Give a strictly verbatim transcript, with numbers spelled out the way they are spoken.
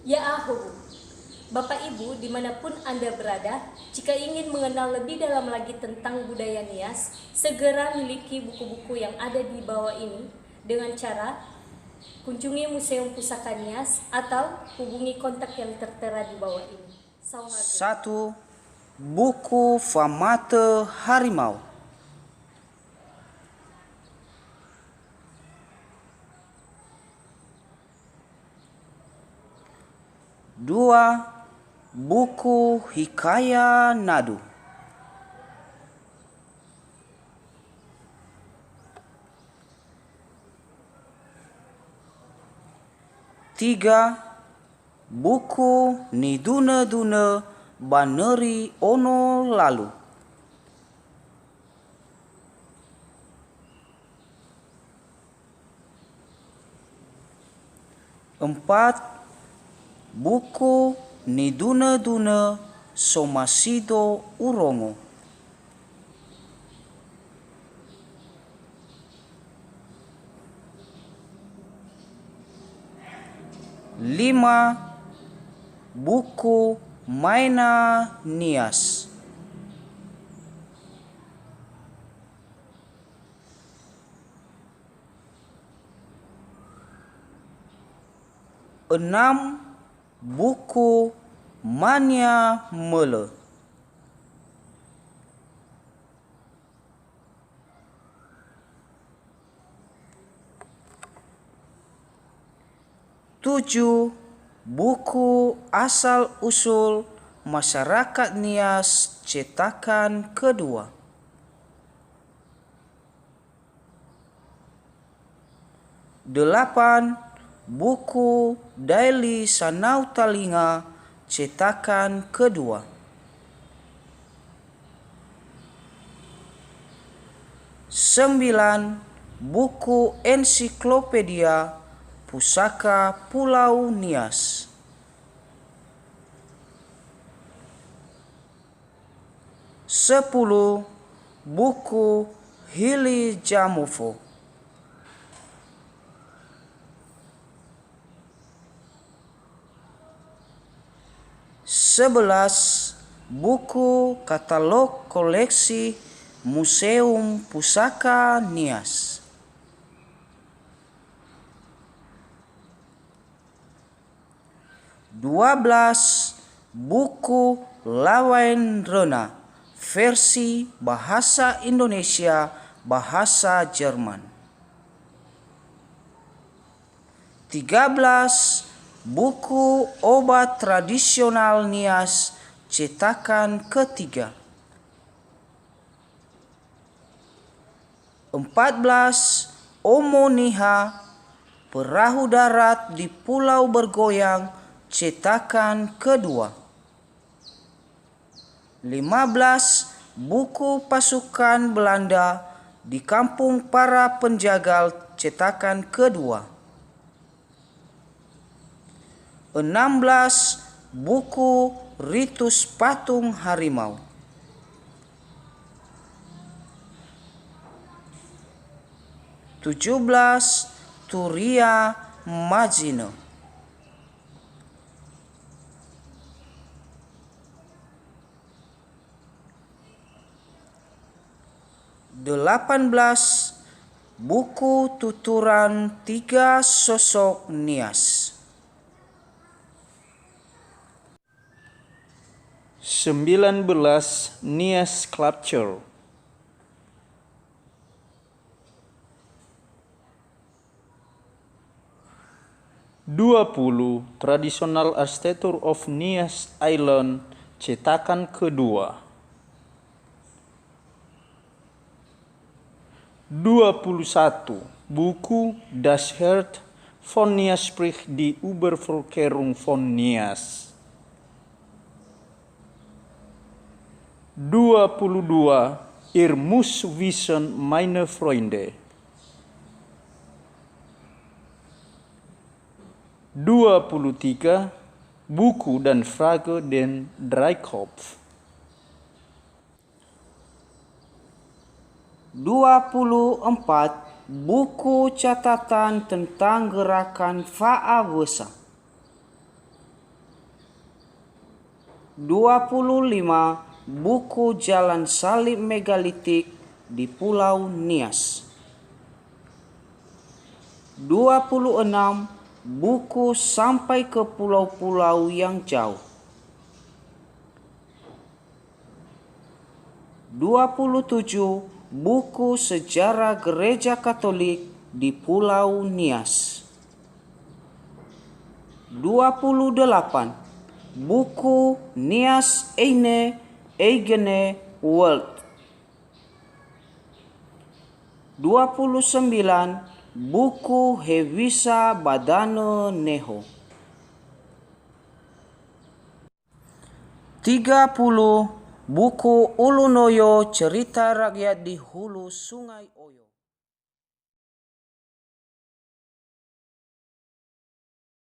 Ya'ahowu, Bapak Ibu dimanapun Anda berada, jika ingin mengenal lebih dalam lagi tentang budaya Nias, segera miliki buku-buku yang ada di bawah ini dengan cara kunjungi Museum Pusaka Nias atau hubungi kontak yang tertera di bawah ini. Saohagö. Satu, buku Famatö Harimau. Dua, buku Hikaya Nadu. Tiga, buku Nidunö-dunö ba Nöri Ono Lalu. Empat, buku Nidunö-dunö Somasido Urongo. Lima, buku Maena Nias. Enam, buku Mania Mölö. Tujuh, buku Asal Usul Masyarakat Nias cetakan kedua. Delapan, buku Daeli Sanau Talinga cetakan kedua. Sembilan, buku ensiklopedia pusaka Pulau Nias. Sepuluh, buku Hili Jamofo. Sebelas, buku katalog koleksi Museum Pusaka Nias. Dua belas, buku Lawaendröna versi bahasa Indonesia, bahasa Jerman. Tiga belas, buku obat tradisional Nias cetakan ketiga. Empat belas, Omo Niha, Perahu Darat di Pulau Bergoyang, cetakan kedua. Lima belas, buku pasukan Belanda di Kampung Para Penjagal, cetakan kedua. Enam belas, buku Ritus Patung Harimau. Tujuh belas, Turia Majinö. Delapan belas, buku tuturan tiga sosok Nias. Sembilan belas, Nias Sculpture. Dua puluh, Traditional Architecture of Nias Island, cetakan kedua. Dua puluh satu, buku Das Herz von Nias spricht die Überbevölkerung von Nias. Dua puluh dua, Ihr müsst wissen, meine Freunde. Dua puluh tiga, buku Dan Frage den Dreikopf. Dua puluh empat, buku catatan tentang gerakan fa'awösa. Dua puluh lima buku Jalan Salib Megalitik di Pulau Nias. Dua puluh enam buku sampai ke pulau-pulau yang jauh. Dua puluh tujuh buku sejarah Gereja Katolik di Pulau Nias. Dua puluh delapan buku Nias Eine Eigene Welt. Dua puluh sembilan buku Hewisa ba Danö Neho. Tiga puluh buku Ulu Noyo Cerita Rakyat di Hulu Sungai Oyo.